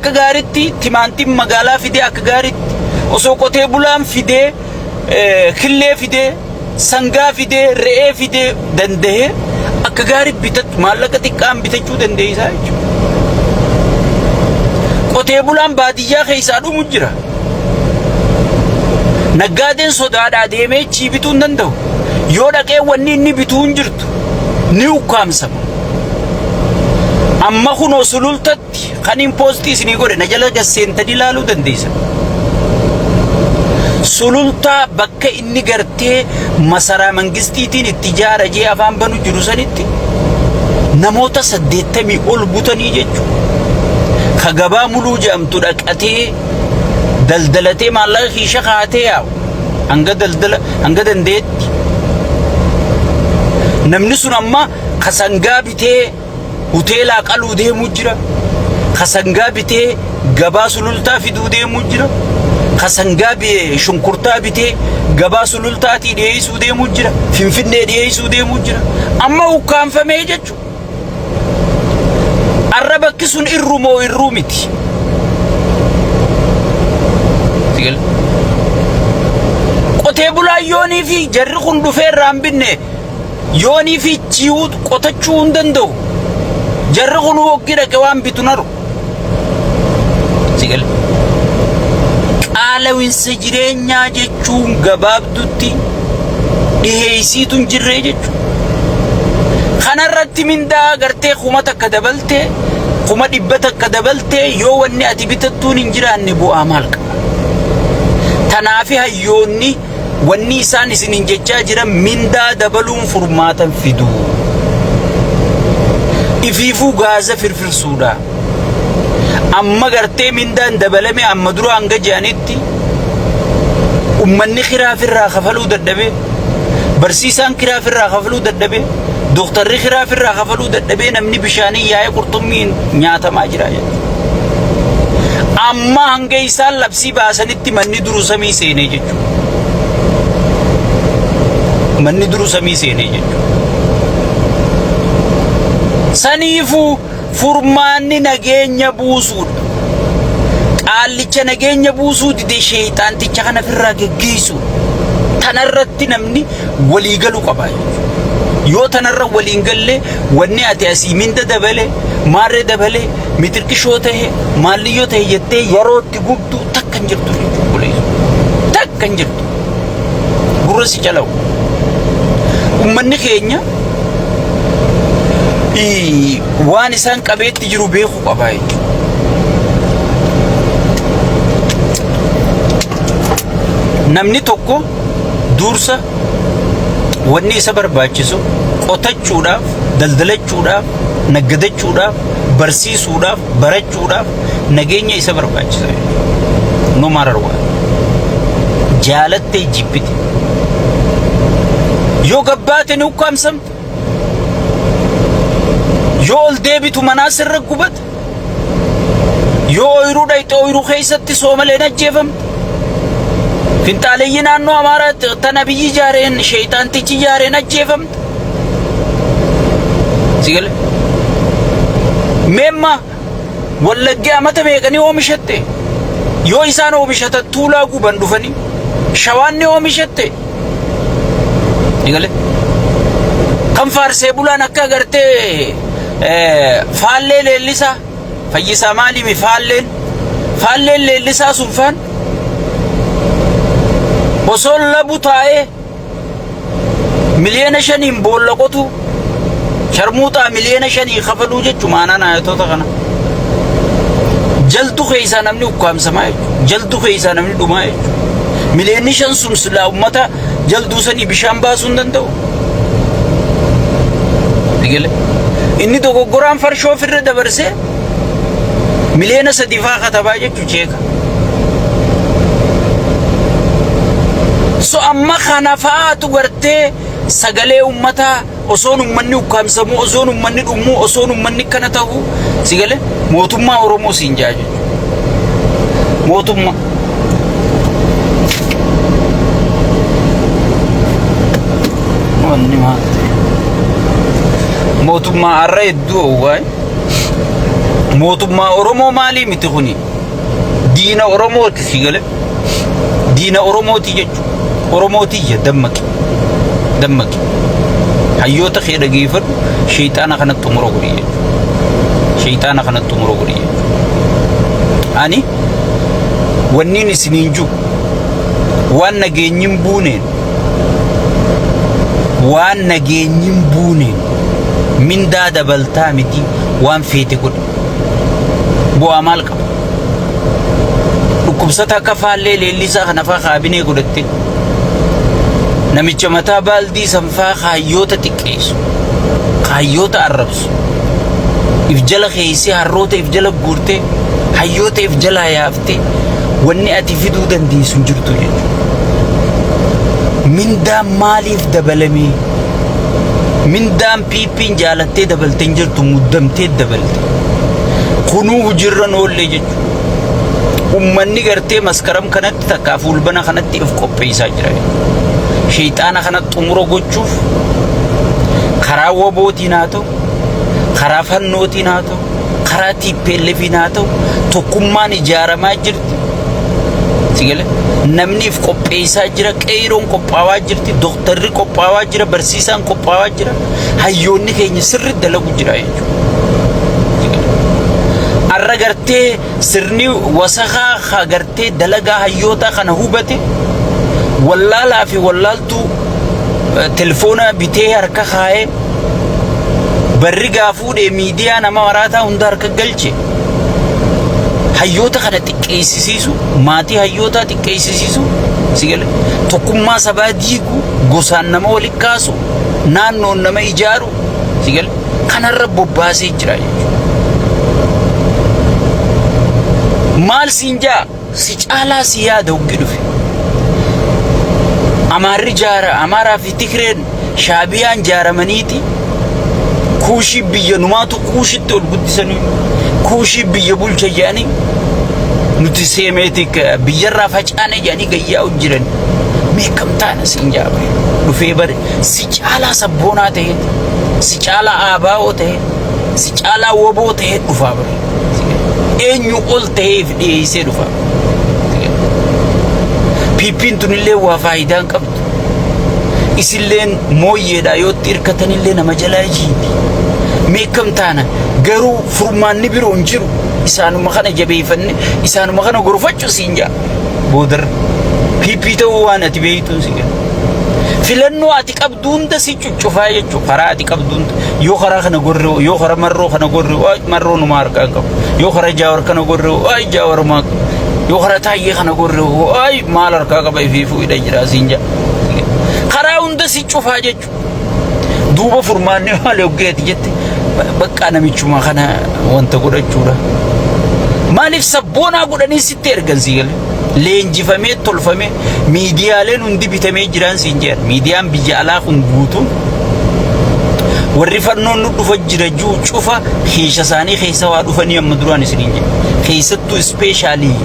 akka gaaritti timaantiin magaalaa fidee akka gaaritti osoo qotee bulaan fidee killee fidee sangaa fidee re'ee fidee dandahee akka gaarii bitatu maallaqa xiqqaan bitachuu dandeessaa jechuudha. Qotee bulaan baadiyyaa keessaa dhumu jira. Naggaadeen sodaadhaa deemee chii bituu hin danda'u. Yoo dhaqee wanni inni bituu hin jirtu ni ukkaamsama. Amma kunoo sulultatti kan hin poostii isinii godhe na jala gasseentanii ilaaluu dandeessan. Sulultaa bakka inni gartee masaraa mangistiitiin itti ijaara jee afaan banu jiru sanitti namoota 80 ol butanii jechuudha. Ka gabaa muluu jedhamtu dhaqatee daldalatee maallaqa kiisha kaatee yaa'u hanga daldala hanga dandeetti. Namni sun amma ka sangaa bitee hoteelaa qaluu deemuu jira. Ka sangaa bitee gabaa sulultaa fiduu deemuu jira. Ka sangaa shunkurtaa bitee gabaa sulultaatii dhiyeessuu deemuu jira. Finfinnee dhiyeessuu deemuu jira. Amma ukkaanfamee jechuudha. Arra bakki sun irru moo irruu miti. Sigale. Qotee bulaan yoonii fi jarri kun dhufee irraa hin binne yoonii fi chi'uu qotachuu hin danda'u. Jarri kun woggi dhaqe waan bitu naru. Sigale. Qaalawinsa jireenyaa jechuun gabaabdutti dhiheessiitu hin jirree jechuudha. Kanarratti mindaa gartee 1000 dabaltee 100,000 dabaltee yoo wanni ati bitattuun hin jiraanne bu'aa maal qaba? Tanaafi hayyoonni wanni isaan isiniin jechaa jiran mindaa dabaluun furmaatan fidu. Ifiifuu gaaza firfirsuudha. Amma gartee mindaan dabalame amma dura hanga je'anitti ummanni kiraa firraa kafaluu dadhabee barsiisaan kiraa firraa kafaluu dadhabee dooktarri kiraa firraa kafaluu dadhabee namni bishaanii yaa'ee qurxummiin nyaatamaa jira jechuudha. Amma hanga isaan labsii baasanitti manni duru samii seenee jechuudha. Manni duru samii seenee jechuudha. Saniifuu Furmaanni nageenya buusuudha. Qaallicha nageenya buusuu dide sheeyxaanticha kana firraa geggeessuudha. Tanarratti namni walii galuu qaba jechuudha. Yoo tanarra waliin galle wanni ati asii minda dabale, maarree dabale, mitirqishoo tahe, maalliyyoo tahe jettee yeroo itti gubdu takka hin jirtu jechuudha obboleessa. Takka hin jirtu. Gurra si calawu. Ummanni keenya waan isaan qabeetti jiru beekuu qaba jechuudha. Namni tokko dursa wanni isa barbaachisu qotachuudhaaf, daldalachuudhaaf, naggadachuudhaaf, barsiisuudhaaf, barachuudhaaf nageenya isa barbaachisa. No matter what. Jaalattee jibbite. Yoo gabbaate ni ukkaamsamta. Yoo ol deebitu manaa sirra gubata. Yoo ooyiruu dhayxe ooyiruu keessatti soomaleen ajjeefamta. Finxaaleyyii naannoo Amaaraa tan Abiyyi ijaareen sheeyxaantichi ijaareen ajjeefamta. Si gale? Meemma Wallaggi amata meeqanii oomishatte? Yoo isaan oomishatan tuulaa guban dhufanii shawaan ni oomishatte? Ni gale? Kan faarsee bulaan akka agartee faallee leellisaa fayyisaa maaliimi faalleen faalleen leellisaa sun faan osoo labu taa'ee 5,000,000 boolla qotuu sharmuuxaa 5,000,000 kafaluu jechuun maanaan ayatoota kana. Jaldu keessaa namni ukkaamsamaa jechuudha. Jaldu keessaa namni dhumaa jechuudha. 5,000,000 sun silaa uummata jalduu sanii bishaan baasuu hin danda'u. Eegale. Inni dogoggoraan farshoo ofirra dabarsee 3,000,000 faa katabaa jechuu cheeka. So amma kana fa'aatu gartee sagalee uummataa osoon uummanni ukkaamsamuu osoon uummanni dhumuu osoon uummanni kana ta'uu si galee mootummaa Oromoo siin jaa jechuudha. Mootummaa. Wanni maal ta'e? Mootummaa har'a hedduu owwaa. Mootummaa Oromoo maalii miti kuni? Diina Oromooti si gale. Diina Oromooti jechuudha. Oromootiyya dammaqi. Dammaqi. Hayyoota kee dhageeffadhu sheexaana kanatti xumura godhi jechuudha. Sheexaana kanatti xumura godhi jechuudha. Ani wanniin isiniin jiru waan nageenyi hin buuneen waan nageenyi hin buuneen mindaa dabaltaa miti waan feete godhi. Bu'aa maal qaba? Dhukkubsata akka faallee leellisaa kana faa kaabinee godhatte namicha mataa baaldii sanfaa kaayyoota xiqqeessu kaayyoota arrabsu if jala keessee harroota if jala guurtee hayyoota if jalaa yaaftee wanni ati fiduu dandeessu hin jirtu jechuudha. Mindaan maaliif dabalamee? Mindaan PP'n jaalattee dabalte hin jirtu muddamtee dabalte. Kunuu hojiirra noollee jechuudha. Ummanni gartee maskaram kanatti takkaa fuulbana kanatti of qopheessaa jira. Sheexaana kana xumura gochuuf karaa wabootiin haa ta'u, karaa fannootiin haa ta'u, karaa TPLFiin haa ta'u tokkummaan ijaaramaa jirti. Sigale namni if qopheessaa jira, qeeyroon qophaawaa jirti, doktarri qophaawaa jira, barsiisaan qophaawaa jira, hayyoonni keenya sirri dalagu jira jechuudha. Arra gartee sirni wasakaa ka gartee dalagaa hayyootaa kana hubate wallaalaa fi wallaaltuu telefoona bitee harka kaa'ee barri gaa fuudhee miidiyaa nama maraataa hunda harka galche hayyoota kana xiqqeessisiisu maatii hayyootaa xiqqeessisiisu si gale tokkummaa sabaa diigu gosaan nama walitti kaasu naannoon nama ijaaru si gale kanarra bobbaasee jira jechuudha. Maal siin jaa si caalaa si yaada hoggi dhufe. Amaarri jaara Amaaraa fi Tigreen Shaabiyaan jaaramaniiti kuushii biyya numaatu kuushitti ol guddisanii kuushii biyya bulcha jedhanii nuti seemeetik biyyarraa facaane jedhanii gayyaa'u jiran meeqam taana siin jaa bare dhufee bare si caalaa sabboonaa ta'ee si caalaa aabaa'oo ta'ee si caalaa woboo ta'ee dhufaa bare eenyu ol ta'eef dhiyeessee dhufa. PP'n tunillee waa faayidaa hin qabdu. Isilleen mooyyeedha yoo itti hirkatanillee nama jalaa jiiti. Meekkam taana garuu furmaanni biroo hin jiru. Isaanuma kana jabeeffanne isaanuma kana gorfachuu siin jaa. Boodarra PP ta'uu waan ati beektuun si kenna. Filannoo ati qabdu hunda si cuccufaa jechuudha. Karaa ati qabdu hunda yoo karaa kana gorre yoo karaa marroo kana gorre waay marroo numa harkaa hin qabu. Yoo karaa jaawar kana gorre waay jaawar maa yoo karaa taayyee kana gorre waay maal harkaa qaba ifiifuu hidha jira siin jaa. Karaa hunda si cufaa jechuudha. Duuba furmaanni maal hoggeeti jette bakka namichuma kana wanta godhachuudha. Maaliif sabboonaa godhanii sitti ergan sii galee? Leenjifamee tolfamee miidiyaaleen hundi bitamee jiraan siin jedhan. Miidiyaan biyya alaa kun guutuun warri fannoon nu dhufa jira jiru cufa keessa isaanii keessa waa dhufanii amma duraan isiniin jedhe. Keessattuu ispeeshaalii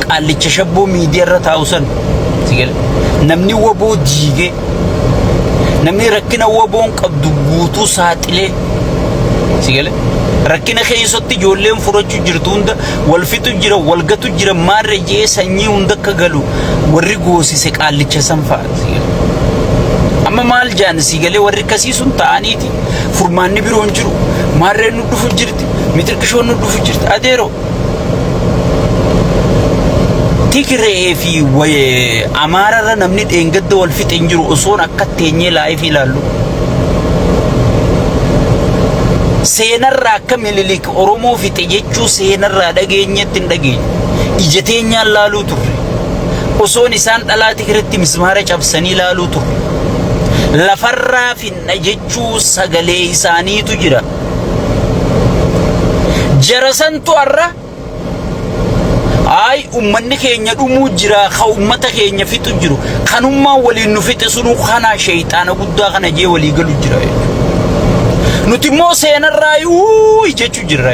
qaallicha shabboo miidiyaa irra taa'u san si galee namni waboo diigee namni rakkina waboon qabdu guutuu saaxilee si galee rakkina keessatti ijoolleen furachuu jirtu hunda wal fixu jira wal gatu jira maarre jee sanyii hunda akka galu warri goosise qaallicha san fa'a si galee. Amma maal jaan si galee warri akkasii sun ta'aniiti furmaanni biroo hin jiru maarreen nu dhufu jirti mixirqishoon nu dhufu jirti adeeroo. Tigree fi Amaararra namni dheengadda wal fixe hin jiru osoon akka teenyee laayifii ilaallu. Seenarraa akka Minilik Oromoo fixe jechuu seenarraa dhageenyetti hin dhageenye. Ija teenyaan laaluu turre. Osoon isaan dhalaa Tigreetti mismaara cabsanii laaluu turre. Lafarraa finna jechuu sagalee isaaniitu jira. Jara santu har'a ay ummanni keenya dhumuu jira ka ummata keenya fixu jiru kanummaan waliin nu fixe sunuu kana sheeyxaana guddaa kana jee walii galu jira jechuudha. Nuti immoo seenarraa uuyi jechuu jirra.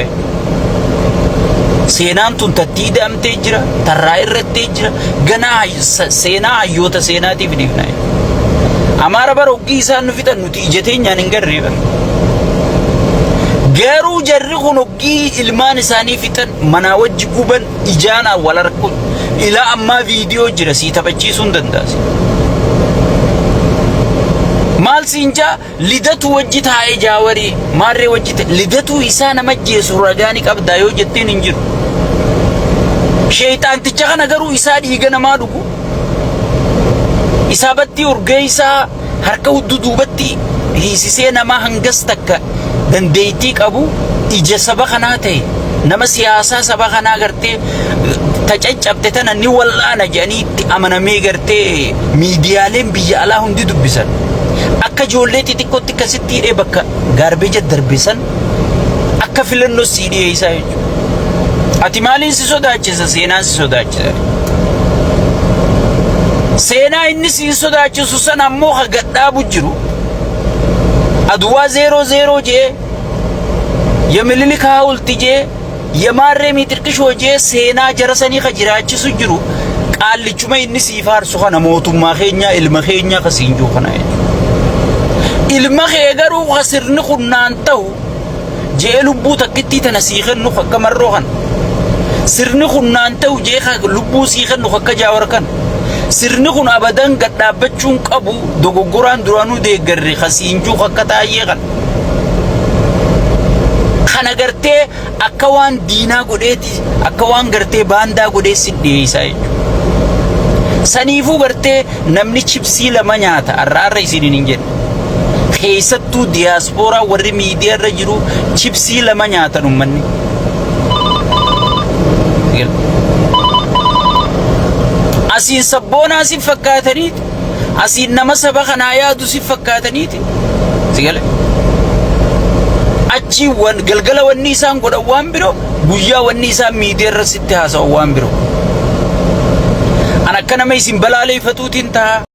Seenaan tun tattii damtee jira, tarraa irrattee jira, ganaa seenaa hayyoota seenaatiif dhiifna. Amaara bara hoggii isaan nu fixan nuti ija teenyaan hin garree bara. Garuu jarri kun hoggii ilmaan isaanii fixan manaa wajji guban ijaan wal arku ilaa ammaa viidiyoo jira sii taphachiisuu hin danda'a. Maal siin jaa lidatu wajji taa'ee jaawarii maarree wajji ta'e lidatuu isaa nama jeesu ragaa ni qabdaa yoo jetteen hin jiru. Sheeyxaanticha kana garuu isaa dhiiga namaa dhugu isaa battii urgeessaa harka hudduu duubatti hiisisee namaa hangas takka dandeettii qabu ija saba kanaa ta'e nama siyaasaa saba kanaa gartee tacaccabte tana ni wal'aana jedhanii itti amanamee gartee miidiyaaleen biyya alaa hundi dubbisan. Akka ijoollee xixiqqootti akkasitti hidhee bakka gaarbeeja darbisan akka filannoo sii dhiyeessaa jechuudha. Ati maaliin si sodaachisa? Seenaan si sodaachisa. Seenaa inni siin sodaachisu sana ammoo ka gadhaabu jiru. Aduwaa 00 jee, Yamililik haawulti jee, Yamaarree miixirqishoo jee seenaa jara sanii ka jiraachisu jiru qaallichuma inni sii faarsu kana mootummaa keenyaa ilma keenyaa ka siin jiru kana jechuudha. Ilma kee garuu ka sirni kun naan ta'u je'ee lubbuu takkittii tana sii kennu akka marroo kana. Sirni kun naan ta'u je'ee ka lubbuu sii kennu akka jaawar kana. Sirni kun abadan gad dhaabbachuun qabu dogoggoraan duraanuu deeggarre ka siin jiru akka taayyee kana. Kana gartee akka waan diinaa godheeti akka waan gartee baandaa godhee si dhiyeessaa jechuudha. Saniifuu gartee namni chipsii lama nyaata har'a har'a isiniin hin jedhu. Keessattuu diyaaspooraa warri miidiyaa irra jiru chipsii lama nyaatan uummanni. Asiin sabboonaa si fakkaataniiti. Asiin nama saba kanaa yaadu si fakkaataniiti. Si gale? Achii wan galgala wanni isaan godhan waan biroo guyyaa wanni isaan miidiyaa irra sitti haasa'an waan biroo. An akka nama isin balaaleeffatuutiin ta'a.